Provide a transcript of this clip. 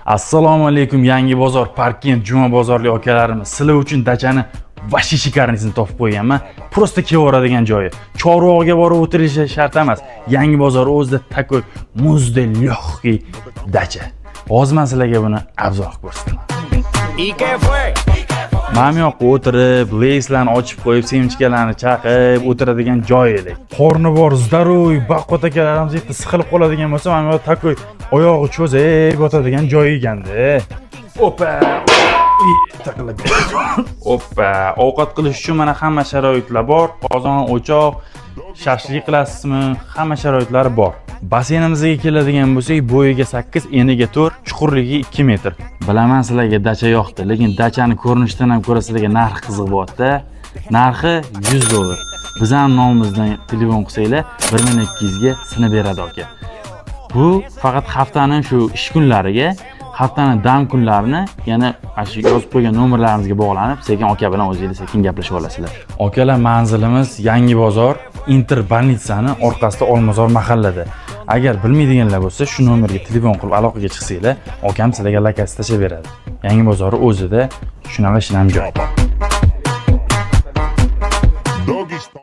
Assalomu alaykum, Yangi bozor, Parkent, Juma bozorli akalarimiz. Sizlar uchun dachani вообще шикарный sini topib qo'yganman. Просто kelaveradigan joyi. Chorvoqga borib o'tirish shart emas. Yangi bozor o'zida такой muzdek, легкий dacha. Hozir men sizlarga buni обзор qilib ko'rsataman. ¿Y qué fue? Mana bu yoqqa o'tirib, Lay'slarni ochib qo'yib, семечка larni chaqib o'tiradigan joy edi. Qorni bor, здоровый, baquvvat akalarimiz yerda siqilib qoladigan bo'lsa, mana bu yoqda такой oyog'i cho'zib yotadigan joy ekanda. Opa! Uy, taqillab. Oppa, ovqat qilish uchun mana hamma sharoitlar bor. Qozon, o'choq, shashlik qilasizmi, hamma sharoitlari bor. Basseynimizga keladigan bo'lsak, bo'yiga 8, eniga 4, chuqurligi 2 metr. Bilaman, sizlarga dacha yoqdi, lekin dachani ko'rinishidan ham ko'ra sizlarga narxi qiziq bo'lyapti. Narxi 100 dollar. Bizning nomimizdan telefon qilsanglar, 1200 ga sinib beradi aka. Bu faqat haftani shu ish kunlariga, haftani dam kunlarini yana mana shu yozib qo'ygan nomerlarimizga bog'lanib, sekin aka bilan o'zinglar sekin gaplashib olasizlar. Akalar, manzilimiz Yangi bozor, Inter больница ni orqasida, Olmazor mahallada. Agar bilmaydiganlar bo'lsa, shu nomerga telefon qilib aloqaga chiqsanglar, akam sizlarga lokatsiya tashlab beradi. Yangi bozori o'zida shunaqa shinam joy. Doggy style.